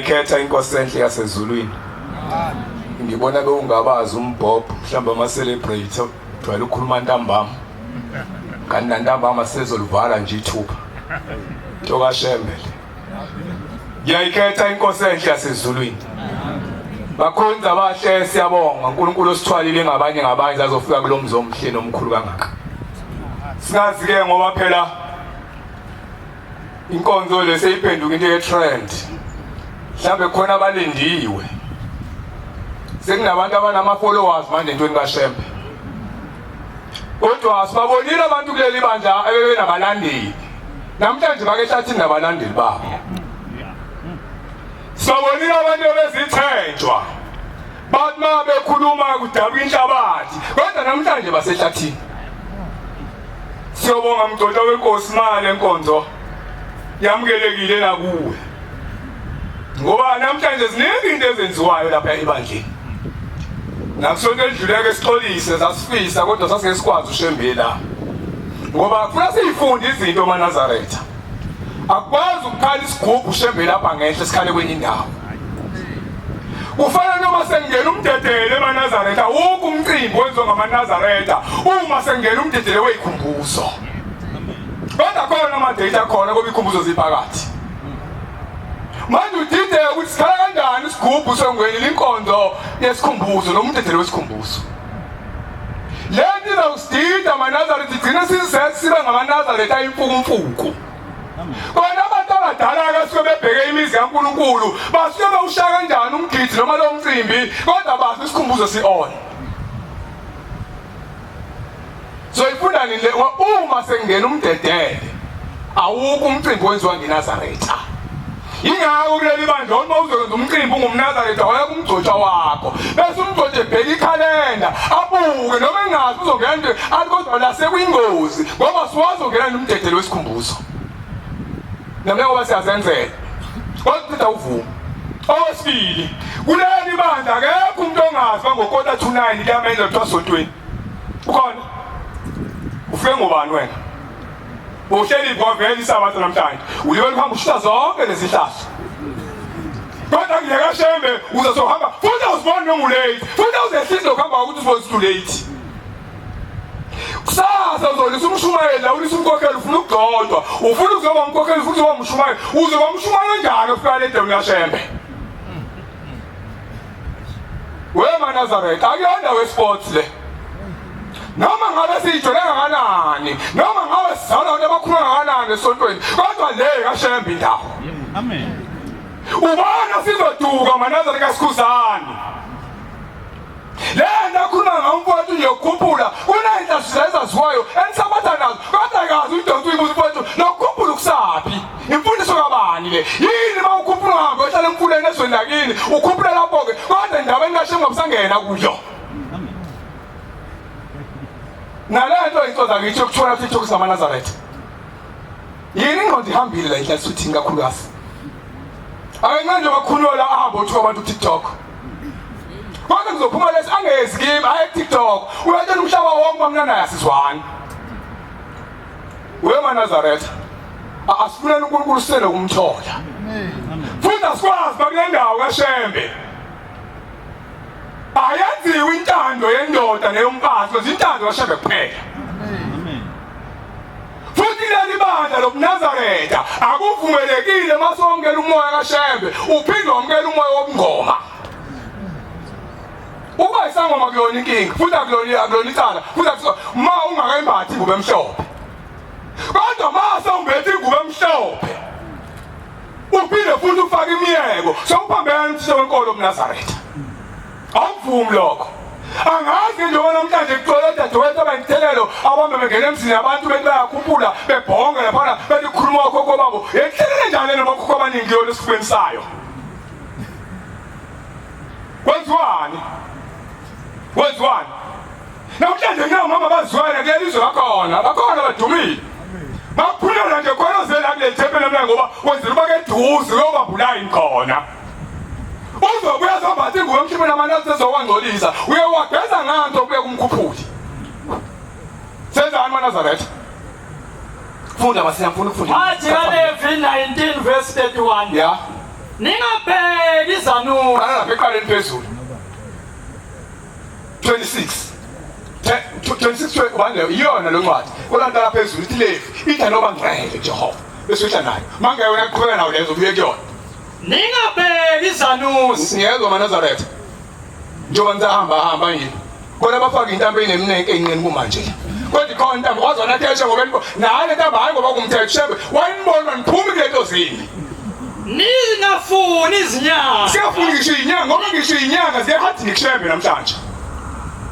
Ngiyayikhetha inkosi enhle yasezulwini. Ngibona bewungabazi umbhobho mhlawumbe ama celebrate jwayele ukukhuluma ntambama. Kanti nantambama sezolivala nje ithupha. Into kaShembe le. Ngiyayikhetha inkosi enhle yasezulwini. Bakhonza abahle siyabonga uNkulunkulu osithwalile ngabanye ngabanye azofika kulomzi omhle nomkhulu kangaka. Singazi ke ngoba phela inkonzo le seyiphenduka into ye-trend mhlawumbe khona abalindiwe sekunabantu abanama-followers manje entweni kashembe kodwa sibabonile abantu kuleli bandla ebebenabalandeli namhlanje bake ehlathini nabalandeli babo sibabonile abantu ebezithenjwa bathi uma bekhuluma kudabuka inhlabathi kodwa namhlanje basehlathini Siyobonga mgcotshwa wenkosi mali enkonzo yamukelekile nakuwe. Ngoba namhlanje ziningi into ezenziwayo lapha ebandleni. Nakusonto edluleke sixolise sasifisa kodwa sasingeke sikwazi ushembe la. Ngoba kufuna siyifunde izinto maNazaretha. Akukwazi ukukhala isigubhu ushembe lapha ngenhla sikhale kwenye indawo. Kufana noma sengena umdedele emaNazaretha, awukho umcimbi wenziwa ngamaNazaretha uma sengena umdedele weyikhumbuzo. Kodwa khona ama-date akhona ngoba ikhumbuzo ziphakathi. Manje udideke ukuthi sikhala kanjani isigubhu songwenile inkonzo yesikhumbuzo noma umdedele wesikhumbuzo. Le nto izawusidida amaNazaretha igcine sibe ngamaNazaretha ayimfukumfuku. Kona abantu abadala ke suke bebheke imizi kaNkuluNkulu basuke bewushaya kanjani umgidi noma lo mcimbi kodwa bazi isikhumbuzo si on. Soyifunda nini le uma sengena umdedele awukho umcimbi wenziwa ngeNazaretha. Yingakho kuleli bandla uma uzokwenza umcimbi ungumNazaretha waya kumgcotshwa wakho bese umgcotshwa ebheka ikhalenda abuke noma engazi uzongena nje athi kodwa la sekuyingozi ngoba siwazongena nomdedelo wesikhumbuzo namna ngoba siyazenzela kodwa awuvumi owesibili kuleli bandla akekho umuntu ongazi bangokota to 9 kuyamenza kuthiwa sontweni ukhona ufike ngobani wena Uhleli kwavela isabatha namhlanje. Ulibele uhamba ushisa zonke lezi hlahla. Kodwa ngiyeka shembe uzosohamba futhi awuziboni noma ulate. Futhi awuzehlisi lokuhamba ukuthi uzibone ukuthi ulate. Kusasa uzolisa umshumayeli la ulisa umkhokheli ufuna ukugxotshwa. Ufuna ukuzoba umkhokheli futhi uzoba umshumayeli. Uzoba umshumayeli kanjani ufika le ndawo kaShembe? We maNazaretha akuyona ndawo yesports le. Noma ngabe siyijole kangakanani, noma ngabe sizalwa abantu abakhuluma kangakanani esontweni, kodwa le kaShembe indawo. Amen. Ubona sizoduka maNazaretha kasikhuzani. Le nto akhuluma ngayo umfowethu nje ukukhuphula kuney'nhla ezaziwayo enisabatha nazo kodwa kazi uyidonsa uyibuza umfowethu nokukhuphula ukusaphi imfundiso kabani le yini uma ukhuphula uhambe ohlala emfuleni ezweni lakini ukhuphula lapho-ke kodwa indaba engashe ngobusangena kuyo nale nto into zakithi yokuthola ukuthi ithokisa amaNazaretha yini ingqondo ihambile la inhla suthini kakhulukazi akencane nje bakhulunywa la ahambe othuka abantu TikTok kodwa kuzophuma lesi angezi kimi aye TikTok uyatshela umhlaba wonke bamnana yasizwani we maNazaretha asifuneni uNkulunkulu sele kumthola futhi asikwazi bakule ndawo kaShembe ayenziwe intando yendoda neyomfazi kodwa intando kaShembe kuphela futhi leli bandla lobuNazaretha akuvumelekile masomukela umoya kaShembe uphinde wamukela umoya wobungoma uba isangoma kuyona inkinga futhi akulona akulona icala futhi akuso ma ungakayimbathi ingubo emhlophe kodwa ma sewumbethe ingubo emhlophe uphinde futhi ufake imiyeko sewuphambene umthetho wenkolo obuNazaretha awuvumi lokho angazi njengoba namhlanje kugcwele odadewethu abayintelelo abambe bengena emzini yabantu bethi bayakhuphula bebhonge laphana bethi khuluma okhokho babo yenhlelele njani nomakhokho abaningi yona esifubeni sayo kwenziwani kwenziwani namhlanje kunamama bazwele kulelizwe bakhona bakhona badumile bakhulula nje khona ozela kuleli thempeli namhlanje ngoba wenzela uba keduze uyobabulala khona uzobuya zombatha ingubo emhlubeni amanasi ezowangcolisa uyowageza nganto kuye kumkhuphuli senzani manazaretha funda masiya ngifuna ukufunda Athi kaLevi 19 verse 31. ya Ningabheki izanusi. Qala lapha eqaleni phezulu. 26 26 ubani iyona lo ncwadi olandela phezulu ithi Levi ithi anoba ngcwele Jehova bese uyihla nayo mangeke wena qhubeka nawo lezo ubuye kuyona. Ningabheki izanusi. Ngiyezwa maNazaretha. Njengoba nisahamba hamba nje. Kona bafaka intambo enemnenke enqeni kumanje. Kodwa ikhona intambo wazona tesha ngoba nale ntambo hayi ngoba kumthetho shembe wayinibona niphumi kulento zini. Ningafuni izinyanga. Siyafuna ngisho izinyanga ngoba ngisho izinyanga ziyahathi ngikushembe namhlanje.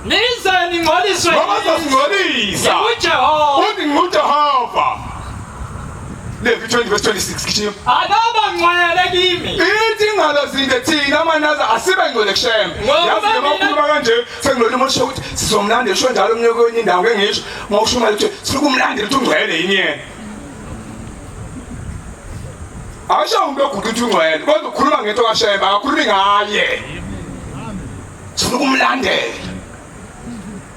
Nize ningcoliswe. Ngoba singcolisa. NguJehova. Uthi nguJehova. Levi 20 verse 26 gijima. Akaba ngcwele kimi. Ithi ingalo zinde thina amanaza asibe ngcwele kushembe. Yazi noma ukhuluma kanje sengilona umuntu usho ukuthi sizomlanda esho njalo omnye kwenye indawo ngeke ngisho ngokushuma ukuthi sikumlandela ukuthi ungcwele yini yena. Asho umuntu oguqa ukuthi ungcwele kodwa ukhuluma ngento kaShembe akakhulumi ngaye. Sifuna ukumlandela.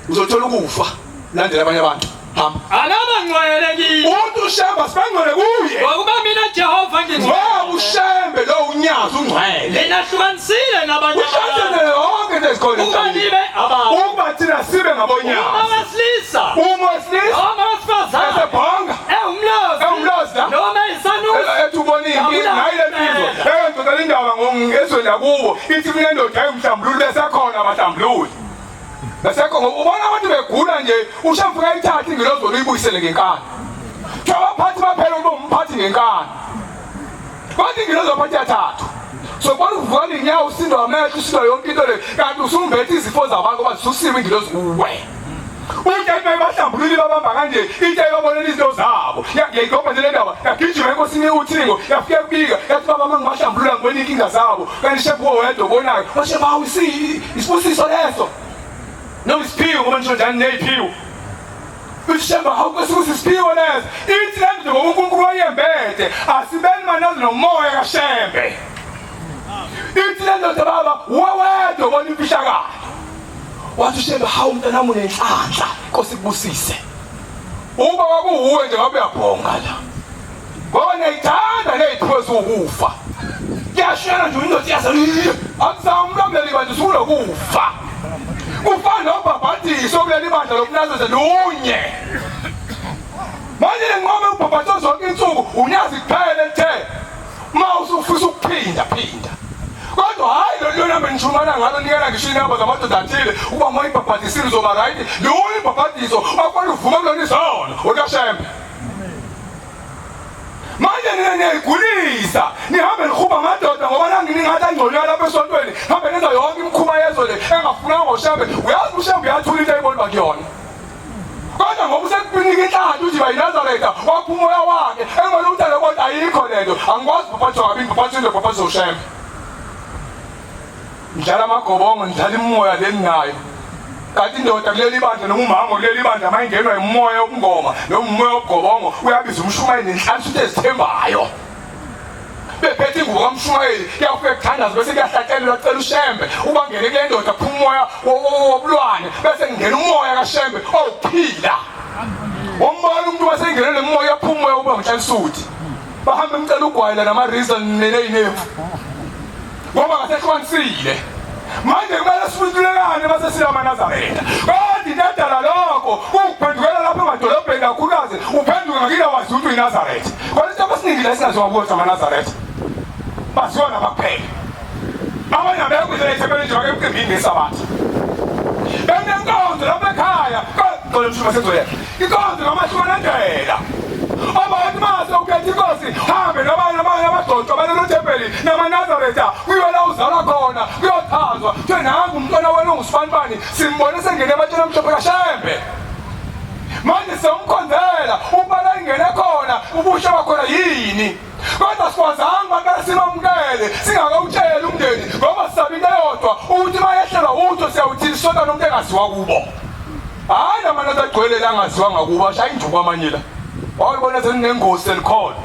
Uzothola ukufa landela abanye abantu. Hamba. Akaba ngcwele kimi. Umuntu uShembe asibangcwele kuye. Ngokuba mina Jehova ngingcwele. Ngoba uShembe lo unyazi ungcwele. Ninahlukanisile nabanye abantu. Ushembe yonke into ezikhona Ukuba nibe abantu. Ukuba thina sibe ngabonyazi. Uma wesilisa. Uma wesilisa. Noma wesifazane. Esebhonga. Ewumlozi. Ewumlozi la. Noma isanusi. Ethi ubona inkinga nayi le nsizwa. Eyododana indaba ngezwe lakubo. Ithi mina ndoda ayumhlambululi besekhona abahlambululi. Besekho ngoba ubona abantu begula nje ushamfuka ayithathe ingilozi oluyibuyisele ngenkani. Kuthiwa abaphathi baphela ukuba umphathi ngenkani. Kodwa ingilozi waphathi yathathwa. So kubona ukuvuka inyawo usindwa amehlo usindwa yonke into le kanti usumbethe izifo zabantu ngoba zisusiwe ingilozi kuwe. Uthi ayi bahlambululi babamba kanje into ayibabonela izinto zabo. Yayigobha nje le ndaba yagijima enkosini uThingo yafika kubika yathi baba mangibahlambulula ngibona inkinga zabo kanti shefu wedwa obonayo. Washe bawu isibusiso leso. Noma isiphiwo ngoba nisho njani neziphiwo. Ushemba hawu isiphiwo leso. Ithi le nto ngoba uNkulunkulu wayembethe asibeni manazi nomoya kaShembe. Ithi le ndoda baba wewedwa ubona imfihlakalo. Wathi uShembe hawu mntanami unenhlanhla Nkosi kubusise. Uba kwakuwuwe nje ngabe uyabhonga la. Ngoba niyayithanda ley'phiwo eziwukufa. Kuyashiyana nje indoda iyaza akuzama umlamuleli bandla usukunokufa. Kufana nobhabhadiso kuleli bandla lobuNazaretha lunye. Manje le nqobe ubhabhadiso zonke insuku unyazi kuphela elithe uma usufisa ukuphinda phinda. Kodwa hayi lo lona benishumana ngalo nikela ngisho inamba zamadoda athile uba uma ibhabhadisile uzoba right. Lunye ibhabhadiso wakhona uvuma kulona izono olukashembe. Manje nina niyayigulisa nihambe nihuba amadoda ngoba nanginingathi angcolile lapha esontweni hambe nenza yonke imikhuba yezwe le engafunanga ngoShembe. Uyazi uShembe uyathula into ayibona uba kuyona. Kodwa ngoba usekunika inhlanhla uthi bayiNazaretha wapha umoya wakhe engibona ukuthi alo kodwa ayikho lento angikwazi ukubhaphathwa kabi ngibhaphathwa ngibhaphathwa uShembe. Ngidlala amagobongo ngidlala imoya leninayo. Kanti indoda kuleli bandla noma umama kuleli bandla mayingenwa imoya yobungoma noma umoya wobugobongo uyabiza umshumayeli nenhlanhla ezithembayo. Bephethe ingubo kamshumayeli kuyafika kuthandaza bese kuyahlatshelelwa cela uShembe uba ngene kule ndoda phuma umoya wobulwane bese ngena umoya kaShembe owuphila. Umbona umuntu wasengena nemoya yaphuma umoya uba ngenhlansuthi. Bahambe emcela ugwayela nama reason neneyinefu. Ngoba ngasehlukanisile. Manje kumele sifuthulekane base silamaNazaretha. Kodwa into edala lokho ukuphendukela lapha emadolobheni kakhulukazi uphenduke ngakila wazi ukuthi uyiNazaretha. Kodwa into abasiningi la singaziwa kuwo amaNazaretha. Baziwa nabakuphela. Abanye abekho nje ethempelini nje bake emcimbini ngeSabatha. Benenkonzo lapha ekhaya, kodwa mshuma sezoyeka. Inkonzo ngamahlukana ndlela. Abantu mase ukhetha inkosi hambe nabanye abanye abagcotshwa balelo thempeli namaNazaretha kuyo la uzalwa khona kuyochazwa kuthiwe nangu umntwana wena ongusibanibani simbone sengene ematsheni amhlophe kaShembe. Manje siyomkhonzela ukuba la ingene khona ubusha bakhona yini. Kodwa sikwazanga baqala simamukele singakawutsheli umndeni ngoba sisaba into eyodwa ukuthi mayehlelwa utho siyawuthini sonke nomuntu engaziwa kubo. Hayi lamanzi agcwele la angaziwa ngakubo ashaya induku amanye la. Wawubona seninengozi selikhona.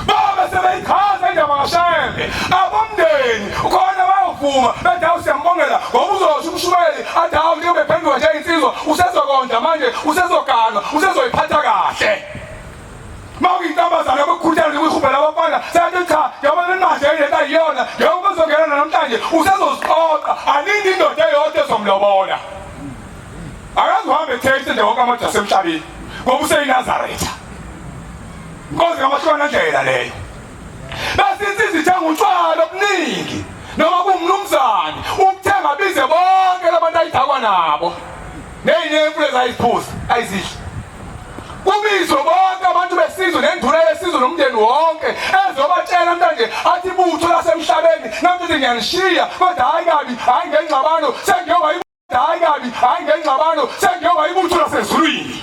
Baba sebeyichaza indaba kaShembe. Abomndeni khona bayovuma bethi hawu siyambongela ngoba uzosho umshumayeli athi hawu ngeke bephenduka nje insizwa usezokondla manje usezoganwa usezoyiphatha kahle. Mawuyintombazane bekukhuthaza ukuyihubhela abafana sathi cha njengoba benimanje lento ayiyona njengoba bezongena namhlanje usezoziqoqa alinde indoda eyodwa ezomlobola. Akazi uhambe ethekisi nje wonke amadoda asemhlabeni ngoba useyiNazaretha. Nkosi ngamahlwana ndlela leyo. Bese insizwa ithenga utshwala obuningi noma kuwumnumzane ukuthenga abize bonke labantu ayidakwa nabo ney'nemfu lezi ayiziphuza ayizidla kubizwe bonke abantu besizwe nenduna yesizwe nomndeni wonke ezobatshela namhlanje athi ibutho lasemhlabeni namhlanje ngiyanishiya kodwa hhayi kabi hhayi ngengxabano sengiyoba hhayi kabi hhayi ngengxabano sengiyoba ibutho lasezulwini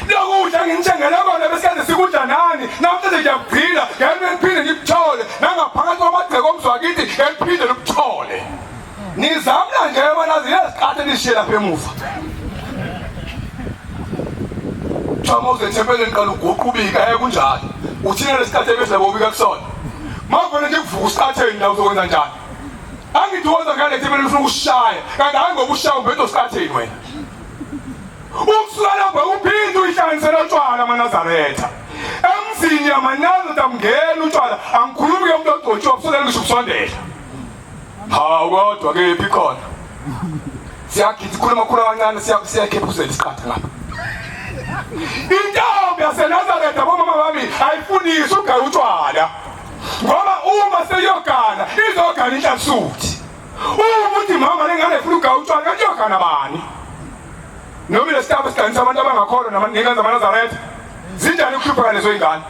lokudla nginithengele kona besikade sikudla nani namhlanje ngiyakugcina ngeke ngiphinde ngikuthole nangaphakathi kwamagceke omzwa kithi ngeke ngiphinde ngikuthole nizamla nje manazi leziqathe nishiye lapha emuva kuthiwa uma uze ethempelini qala uguqubika eh kunjalo uthina lesikhathi ebedla bobika kusona makuvele nje kuvuka usiqatheni la uzokwenza njani angithi woza ngale ethempelini ufuna ukushaya kanti hayi ngoba ushaya umbhedo usiqatheni wena Ukusuka lapho uphinde uyihlanganisela utshwala amaNazaretha. Emzini yamaNazaretha amngena utshwala, angikhulumi ke umuntu ogcotshiwe kusondela ngisho ukusondela. Hawu kodwa kephi khona? Siyagida khuluma khuluma kancane siyakhephuzela isiqatha ngapha. Intombi yaseNazaretha bomama bami ayifundisi ugaya utshwala. Ngoba uma seyogana izogana inhlansuthi. Uma uthi mama lengane ifuna ugaya utshwala kanti yogana bani? Noma lesitaba siganisa abantu abangakholwa namaningi zamaNazaretha. Zinjani ukuhlupheka lezo ingane?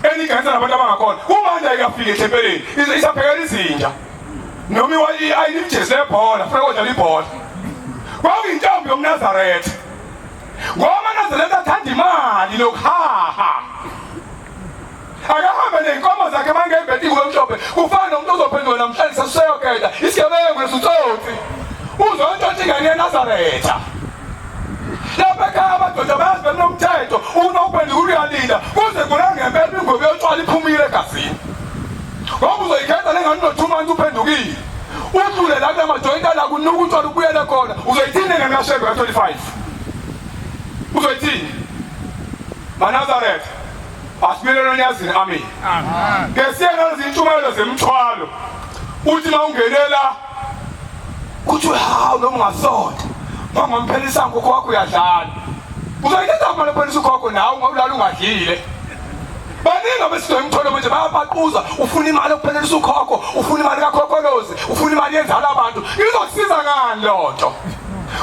Eniganisa nabantu abangakholwa. Kumanje ayikafiki ethempelini, isaphekela izinja. Noma ayinijezi lebhola, funa kodlala ibhola. Kwakuyintombi yomNazaretha. Ngoba amaNazaretha athanda imali nokuhaha. Akahambe ney'nkomo zakhe mangembethe ingubo emhlophe kufana nomuntu ozophenduka namhlanje sesiseyogeda isigebengu lesutsotsi uzontshontsha ingane yeNazaretha lapha ekhaya amadoda bayazi benomthetho uma uphenduka uyalinda kuze kula ngempela ingobe yotshwala iphumile egazini ngoba uzoyikhetha lengane unothumani uphendukile udlule la kula majoyinti ala kunuka utshwala ubuyele khona uzoyithini engane kashembe ka-25 uzoyithini manazaretha Asibuyele onyazini amen. Amen. Ngesiye nalezi intshumayelo zemthwalo. Uthi mawungenela kuthiwe hawu noma ungasonta. Mangomphelisa ngokho wakho uyadlala. Uzoyithatha imali ophelisa ukhokho nawe ungawulala ungadlile. Baningi abesizwe emtholo manje bayapaquza ufuna imali yokuphelelisa ukhokho, ufuna imali kakhokholozi, ufuna imali yenzala abantu. Izokusiza ngani lonto?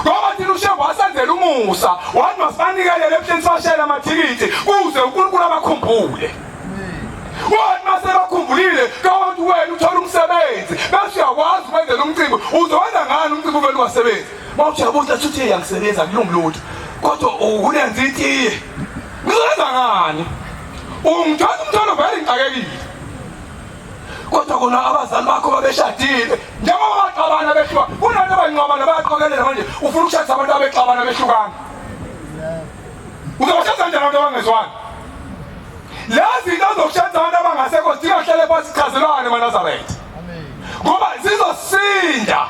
Ngoba thina uShembe wasenzela umusa, wathi masibanikelele ebuhleni sibashele amathikithi kuze uNkulunkulu abakhumbule. Wathi masebakhumbulile kawathi wena uthola umsebenzi bese uyakwazi ukwenzela umcimbi uzowenza ngani umcimbi uvele ungasebenzi mawuthi uyabuza uthi hey angisebenzi akulungi lutho kodwa ukulenza itiye ngizoyenza ngani ungithatha umthwalo vele ngixakekile kodwa kona abazali bakho babeshadile njengoba baxabana behluka kunanto abancwabana bayaqokelela manje ufuna ukushadisa abantu abexabana behlukana uzobashadisa kanjani abantu abangezwani lezi zinto zokushadisa abantu abangasekho zingahlale phansi chazelwane manazaretha ngoba zizosinda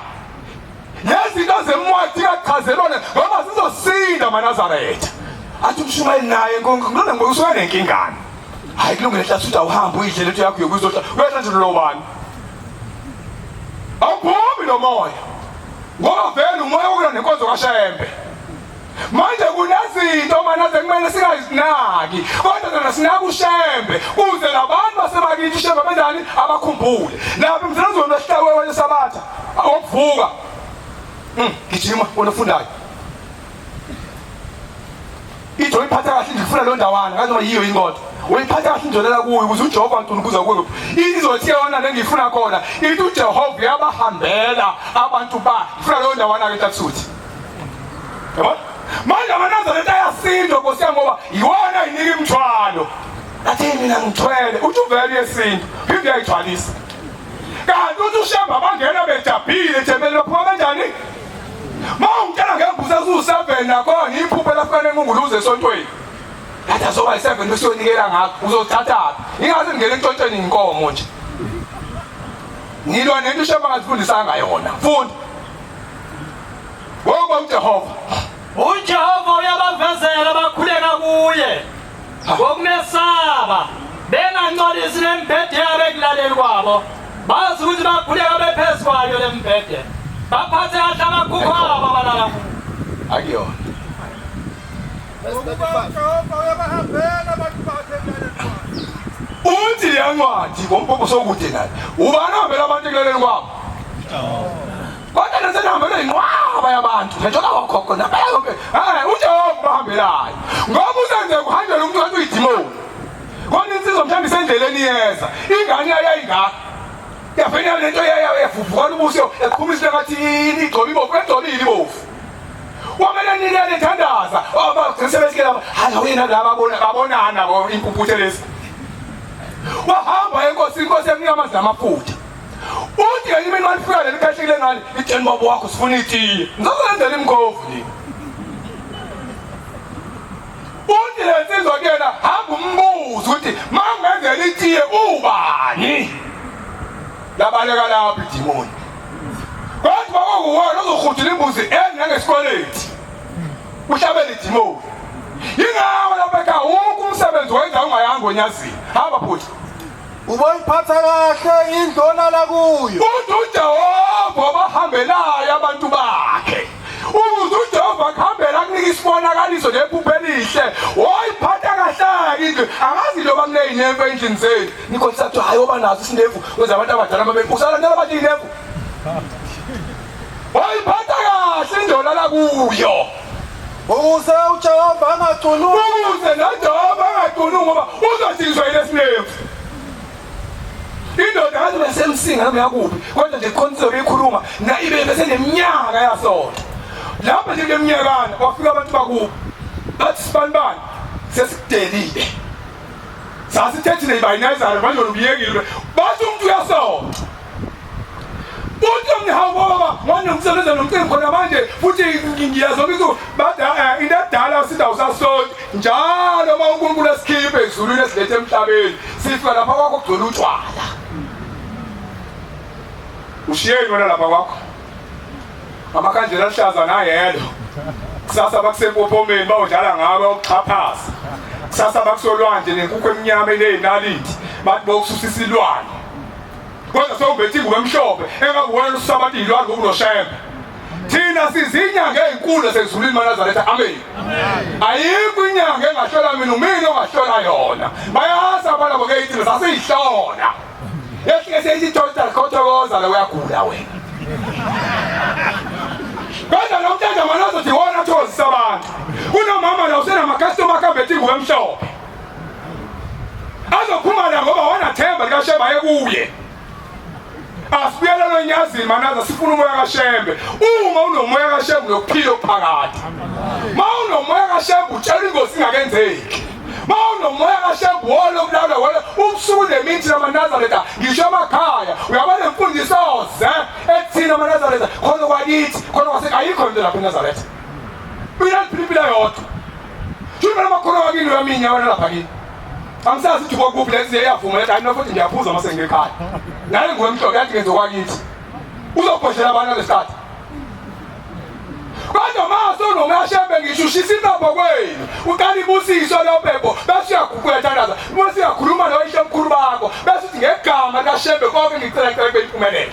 lezi zinto zemoya zingachazelwane ngoba zizosinda manazaretha athi umshumayeli naye usuke nenkingane hayi kulungile hlase uthi awuhambe uyidle lento yakho yokuzohla uyahlanjululwa ubani awuphumi lo moya ngoba vele umoya wokulwa nenkonzo kaShembe manje kunezinto manaze kumele singazinaki kodwa thina sinaka uShembe kuze labantu basebakithi uShembe benzani abakhumbule lapha emsebenzini wesihlakwe wesabatha awuvuka gijima wena ofundayo Ithi uyiphatha kahle indlu ifuna leyo ndawana ngazi noma yiyo ingodo. Uyiphatha kahle indlu lela kuyo ukuze uJehova uNkulunkulu kuyo. Izothi yona lengifuna khona. Ithi uJehova uyabahambela abantu ba. Ifuna leyo ndawana ke tatsuthi. Yabo? Manje amaNazaretha ayasindwa Nkosi yami ngoba iwona ayinika imithwalo. Athi mina ngithwele, uthi uvele uyesintu, phinde uyayithwalisa. Kanti uthi uShembe bangena bejabhile ethempelini baphuma kanjani? Ma ungitshela ngembuzi eziwu-seven nakhona iphupho elafika nengunguluze esontweni. Ngathi azoba yi-seven bese uyonikela ngakho uzozithathaphi? Ingaze ngingene entshontsheni inkomo nje. Ngilwa nento uShembe angazifundisanga yona. Funda. Ngokuba uJehova uJehova uyabavezela abakhuleka kuye. kuye ngokumesaba, bengangcolisi nembhede yabo ekulaleni kwabo. Bazi ukuthi bakhuleka bephezu kwayo le mbhede, baphathe kahle amakhukhu abo abalala kuwo. Akuyona. Ngokuba uJehova uyabahambela abantu bakhe ekulaleni kwabo. Uthi leya ncwadi ngombhobho sokude naye. Ubani ohambela abantu ekulaleni kwabo? Kodwa nasenihambelwe yinqwaba yabantu. Ngisho okhokho nabaya yonke. Eh, uJehova bahambelayo. Ngoba uzenze kuhanjelwe umuntu kanti uyidimoni. Kodwa insizwa mhlawumbe isendleleni iyeza. Ingane yayingaka. Yafenya lento yayavuvuka ubuso yaqhuma isinto ngathi igcobe ibovu, egcobile ibovu. Wamele nilele thandaza. Obagcina sebesike lapha. Hayi wena laba babona babonana bo impumputhe lezi. Wahamba enkosi inkosi yamnika amanzi namafutha. Uthi ngenye imini walifika leli kahle kule ngane, itsheni baba wakho sifuna itiye. Ngizozenzela imkhovu nini. Uthi le nsizwa kuyena hamba umbuze ukuthi mangenzela itiye ubani. Labaleka lapho idimoni. Kodwa kwakuwona ozohudula imbuzi enangesikweleti. Uhlabele idimoni. Yingawo lapha ekhaya wonke umsebenzi wenza ungayanga onyazini. Hamba bhuti. Uboyiphatha kahle indlu olala kuyo. Uthi uJehova obahambelayo abantu bakhe. Ukuze uJehova akuhambele akunike isibonakaliso nephupho elihle. Woyiphatha kahle indlu. Angazi njengoba kuney'nemfu endlini zenu. Nikhohlisa kuthiwa hhayi oba naso isinemfu kwenza abantu abadala babe usalandela abantu iy'nemfu. Woyiphatha kahle indlu olala kuyo. Ukuze uJehova angacunuki. Ukuze noJehova angacunuki ngoba uzothiswa yilesinemfu. Indoda ngathi besemsinga noma yakuphi kodwa nje khona izobe ikhuluma na ibe beseneminyaka yasonto. Lapha nje kuleminyakana kwafika abantu bakubo bathi sibanibani sesikudelile. Sasithe thina ibayinazana manje ubiyekile bathi umuntu uyasonta. Uthi omnye hawu baba ngone umsebenzi nomcimbi khona manje futhi ngiyazonke izinto bathi into edala sithi awusasonti njalo uma uNkulunkulu esikhiphe ezulwini esilethe emhlabeni sifika lapha kwakho kugcwele utshwala. Ushiyeni wena lapha kwakho amakhandlela aluhlaza nayelo kusasa bakusempophomeni bawudlala ngawe bayokuxhaphaza kusasa bakusolwandle nenkukhu emnyama eney'naliti bathi bokususa isilwane kodwa sewumbethe ingubo emhlophe engakuwena ususa abantu iy'lwane ngoba unoshembe. Thina sizinyanga ey'nkulu sezulwini maNazaretha, amen. Ayikho inyanga engahlola mina, umina ongahlola yona. Bayazi abantu boke sasiyihlola. Yehlike seyithi total khothokoza la uyagula wena. Kodwa lo mntana manje ozothi wona thokozisa abantu. Kunomama la usenama-customer akambethe ingubo emhlophe. Azophuma la ngoba wanathemba likaShembe ayekuye. Asibuyele nonyazini manaza sifuna umoya kaShembe. Uma unomoya kaShembe unokuphila okuphakade. Ma unomoya kaShembe utshela ingozi ingakenzeki. Ma unomoya kaShembe wolo kulawula wolo ubusuku nemithi lamaNazaretha ngisho emakhaya uyabona imfundiso ze ethina amaNazaretha khona kwakithi khona kwase ayikho into lapha eNazaretha. Mina ngiphila impilo yodwa. Shuma amakhono wakini uyaminya wena lapha kini. Angisazi ukuthi kokuphi lezi iyavuma lethi hayi no futhi ngiyaphuza mase ngikhaya. Naye nguwe mhlobo yathi ngenze kwakithi. Uzobhoshela abantu lesikhathi. Kodwa mase unomoya Shembe ngisho ushisa impepho kwenu. Uqala ibusiso leyo mpepho bese uyaguqa uyathandaza. Bese uyakhuluma noyihlo omkhulu bakho bese uthi ngegama likaShembe konke ngicela ngicela kube impumelelo.